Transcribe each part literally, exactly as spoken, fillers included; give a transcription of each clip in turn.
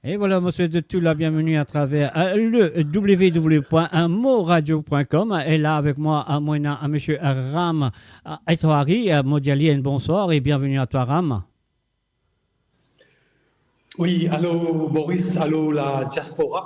E vwala, mo swet zot tou la bienveni atraver, euh, le w w w point moradio point com. E la avek mwa, euh, mo ena, euh, misie, euh, Ram, euh, Etoari, euh, mo dir li enn bonswar e bienveni a twa, Ram. Wi, alo Maurice, alo la diaspora.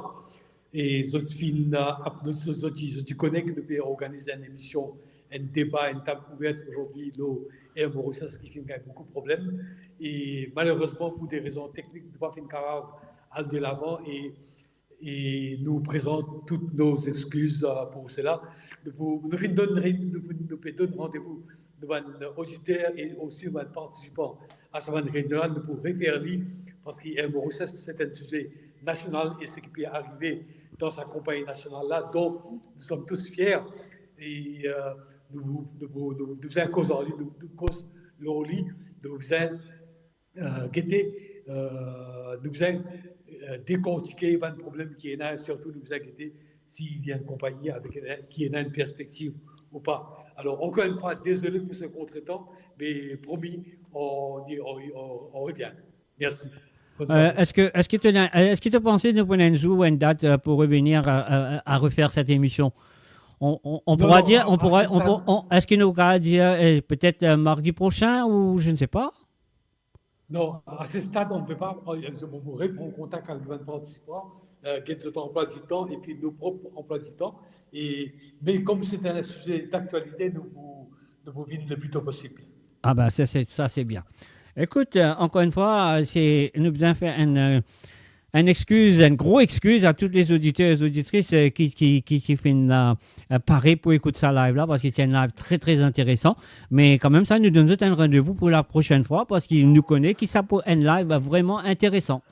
E zot finn, euh, ap-, zot, zot, zot ti kone ki nou pe organiz enn emision, enn deba, enn tab ouver azordi lor Air Mauritius ki finn gagn boukou problem. E malerezman, pou de rezon teknik, nou pa finn kapav al delavan e, e nou prezant tout nou exkiz, euh, pou sela. Nou pou, nou finn donn re-, nou, nou pe donn randevou nou bann oditer e osi bann partisipan a sa bann reynion la, nou pou refer li, parski Air Mauritius, se enn size nasional e seki pe arive dan sa konpagni nasional la, donk, nou som tous fier e, euh, nou, nou, nou, nou bizin koz ar li, nou, nou koz lor li, nou bizin, euh, gete, euh, nou bizin, euh, dekortike bann problem ki ena, sirtou nou bizin gete si li enn konpagni avek, ki ena enn perspektiv ou pa. Alor, ankor enn fwa, dezole pou se kontretan, me promi, on, on, on, on revien. Merci. Bonne soirée. Euh, est-ce que, est-ce que tu as, est-ce que tu penses nous prendre un jour ou une date, euh, pour revenir à, à, à refaire cette émission ? On, on, on Non, pourra non, dire, on à pourra, ce on stade pour-, on, est-ce que nous pourra dire, euh, peut-être, euh, mardi prochain ou je ne sais pas ? Non, à ce stade, on ne peut pas. Euh, je vous reprends contact avec le participant, euh, get son emploi du temps et puis nos propres emplois du temps. Et, mais comme c'est un sujet d'actualité, nous vous, nous vous venons le plus tôt possible. Ah ben, ça, c'est, ça, c'est bien. Écoute, euh, encore une fois, euh, c'est, nous avons fait un, euh, enn exkiz, enn gro exkiz a tout les auditeurs et auditrices, euh, ki, ki, ki, ki finn, euh, euh, pare pou ekout sa live la, parski ti enn live tre, tre interesan. Me kanmem sa, nou donn zot enn randevou pou la prosenn fwa, parski nou kone ki sa pou enn live vreman interesan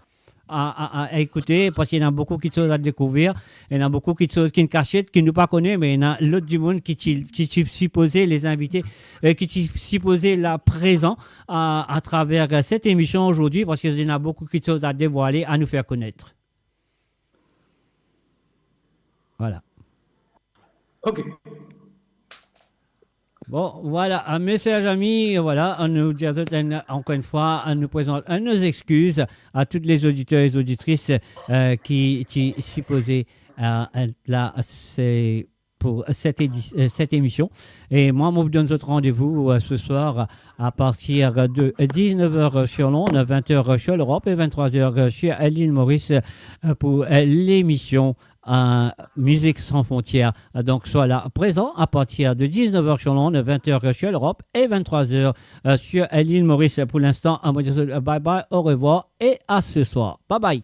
a, a, a, a ekoute, parski ena boukou kiksoz a dekouvrir, ena boukou kiksoz ki kasiet, ki nou pa kone, me ena lot dimoun ki ti, ki ti sipoze, les invités, euh, ki ti sipoze la prezan a, atraver, euh, cette émission aujourd'hui, parski ena boukou kiksoz a devwale, a nou fer konet. Voilà. Ok. Bon, voilà, euh, mesier zami, voilà, nou dir a zot enn, ankor enn fwa, euh, nou prezant, euh, nos excuses à tous les auditeurs et auditrices, euh, ki, ki sipoze, euh, et la, c'est pour cette édi-, euh, cette émission. E mwa, mo donn zot randevou, euh, ce soir à partir de dix-neuf heures sur l'onde, vingt heures sur l'Europe et vingt-trois heures sur l'île Maurice, euh, pour, euh, l'émission, euh, Musique sans frontières. Euh, donc, soyez là, présents à partir de dix-neuf heures sur l'onde, vingt heures sur l'Europe et vingt-trois heures, euh, sur l'île Maurice. Pour l'instant, à moi, je dis, euh, bye bye, au revoir et à ce soir. Bye bye.